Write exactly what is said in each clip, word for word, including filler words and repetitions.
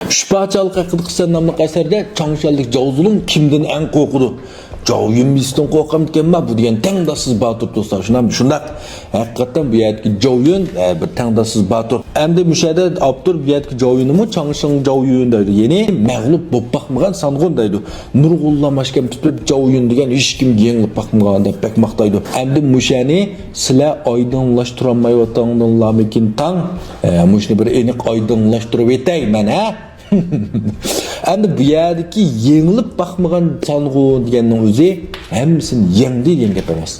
ئۈچ پادىشاھلىق ھەققىدە قىسسە ناملىق ئەسەردە چاڭشيەنلىك جاۋ زۇلۇڭ كىمدىن ئەڭ قورقىدۇ؟ جاۋ يۈن بىستىن قورقامدىكەنما؟ بۇ دېگەن تەڭداشسىز باتۇر دوستلار، شۇنداقمۇ؟ شۇنداق. ھەقىقەتەن بۇ يەردىكى جاۋ يۈن، ئە، بىر تەڭداشسىز باتۇر. ئەمدى مۇشۇ يەردە ئاپتور بۇ يەردىكى جاۋ يۈننىمۇ چاڭشىڭ جاۋ يۈن دەيدۇ. يەنى مەغلۇپ بولۇپ باقمىغان سانغۇن دەيدۇ. نۇرغۇنلىغان ماشكەم تۇتۇپ جاۋ يۈن دېگەن ھېچكىم يېڭىلىپ باقمىغان دەپ بەك ماختايدۇ. ئەمدى مۇشۇنى سىلەر ئايدىڭلاشتۇرالمايۋاتقاندىنلارمىكىن تاڭ؟ ئە، مۇشۇنى بىر ئېنىق ئايدىڭلاشتۇرۇۋېتەي مەن، ھە؟ ئەمدى بۇ يەردىكى يېڭىلىپ باقمىغان سانغۇن دېگەننىڭ ئۆزى ھەممىسىنى يەڭدى دېگەن گەپ ئەمەس.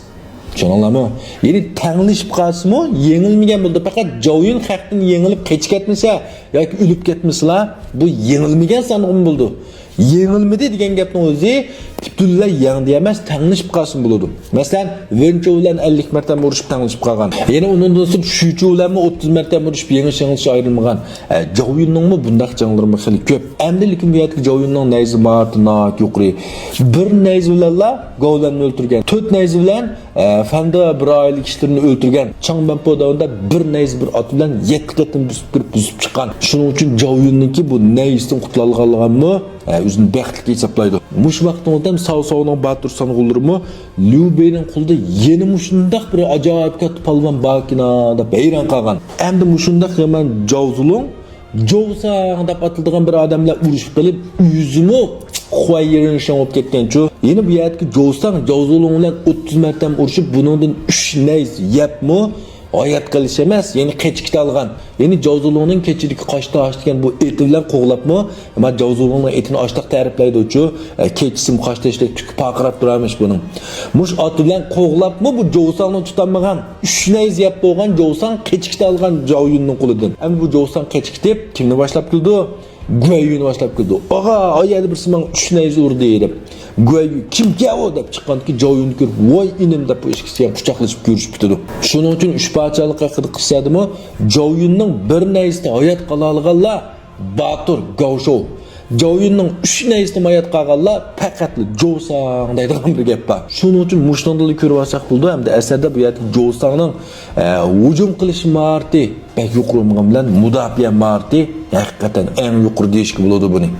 چۈشەندىڭلارمۇ؟ يەنى تەڭلىشىپ قالسىمۇ يېڭىلمىگەن بولىدۇ. پەقەت جاۋ يۈن خەقتىن يېڭىلىپ قېچىپ كەتمىسە ياكى ئۆلۈپ كەتمىسىلا، بۇ يېڭىلمىگەن سانغۇن بولىدۇ. يېڭىلمىدى دېگەن گەپنىڭ ئۆزى پۈتۈنلەي يەڭدى ئەمەس، تەڭلىشىپ قالسىمۇ بولىدۇ. مەسىلەن، ۋېنچۇ بىلەن ئەللىك مەرتەبە ئۇرۇشۇپ تەڭلىشىپ قالغان. يەنە ئۇنىڭدىن سىرت شۈچۇ بىلەنمۇ ئوتتۇز مەرتەبە ئۇرۇشۇپ يېڭىش يېڭىلىش ئايرىلمىغان. ئە، جاۋ يۈننىڭمۇ بۇنداق جەڭلىرىمۇ خېلى كۆپ. ئەمدى لېكىن بۇ يەردىكى جاۋ يۈننىڭ نەيزە ماھارىتى ناھايىتى يۇقىرى. بىر نەيزە بىلەنلا گاۋلەننى ئۆلتۈرگەن. تۆت نەيزە بىلەن، ئە، فەندە بىر ئائىلە كىشىلىرىنى ئۆلتۈرگەن. چاڭ بەنپو دەۋرىدە بىر نەيزە بىر ئات بىلەن يەتتە قېتىم بۆسۈپ كىرىپ بۆسۈپ چىققان. شۇنىڭ ئۈچۈن جاۋ يۈننىڭكى بۇ نەيزىسىدىن قۇتۇلالىغانلىقىمۇ ئە، ئۆزىنى بەختلىك ھېسابلايدۇ. مۇشۇ ۋاقىتنىڭ ئۆتەم ساۋ ساۋنىڭ باتۇر سانغۇنلىرىمۇ ليۇ بېينىڭ قولىدا يەنە مۇشۇنداق بىر ئاجايىپ كاتتا پالۋان باركىنا دەپ ھەيران قالغان. ئەمدى مۇشۇنداق يامان جاۋ زۇلۇڭ، جوۋساڭ دەپ ئاتىلىدىغان بىر ئادەم بىلەن ئۇرۇشۇپ قېلىپ، ئۆزىمۇ خۇاي يېرىنشىڭ بولۇپ كەتكەنچۇ. يەنە بۇ يەردىكى جوۋساڭ جاۋ زۇلۇڭ بىلەن ئوتتۇز مەرتەم ئۇرۇشۇپ، بۇنىڭدىن ئۈچ نەيزە يەپمۇ ھايات قېلىش ئەمەس، يەنى قېچىپ كېتەلىگەن. يەنى جاۋ زۇلۇڭنىڭ كېچىدىكى قاشتا ئاچ دېگەن بۇ ئېتى بىلەن قوغلاپمۇ، ئەمما جاۋ زۇلۇڭنىڭ ئېتىنى ئاشتاق تەرىپلەيدۇچۇ، ئە، كېچىسىمۇ قاشتا ئىشلەپ تۈكى پارقىراپ تۇرارمىش بۇنىڭ. مۇشۇ ئاتى بىلەن قوغلاپمۇ بۇ جوۋساڭنى تۇتالمىغان. ئۈچ نەيزە يەپ بولغان جوۋساڭ قېچىپ كېتەلىگەن جاۋ يۈننىڭ قولىدىن. ئەمما بۇ جوۋساڭ قېچىپ كېتىپ، كىمنى باشلاپ كېلىدۇ؟ گۇەييۈنى باشلاپ كېلىدۇ. «ئاغا، ئاي يەردە بىرسى ماڭا ئۈچ نەيزە ئۇردى» دەپ. گۇەييۈ «كىمكەن ئۇ؟» دەپ چىققاندىكى جاۋ يۈننى كۆرۈپ، ۋاي ئىنىم دەپ بۇ ئىككىسى قۇچاقلىشىپ كۆرۈشۈپ كېتىدۇ. شۇنىڭ ئۈچۈن ئۈچ پادىشاھلىق ھەققىدە قىسسەدىمۇ جاۋ يۈننىڭ بىر نەيزىسى ھايات قالالىغانلار باتۇر، گاۋشوۋ. جاۋ يۈننىڭ ئۈچ نەيزىسى ھايات قالغانلار پەقەتلا جوۋساڭ دەيدىغان بىر گەپ بار. شۇنىڭ ئۈچۈن مۇشۇنىڭدىنلا كۆرۈۋالساق بولىدۇ. ئەمدى ئەسەردە بۇ يەردىكى جوۋساڭنىڭ، ئە، ھۇجۇم قىلىش ماھارىتى بەك يۇقىرى بولمىغان بىلەن مۇداپىئە ماھارىتى ھەقىقەتەن ئەڭ يۇقىرى دېيىشكە بولىدۇ بۇنى.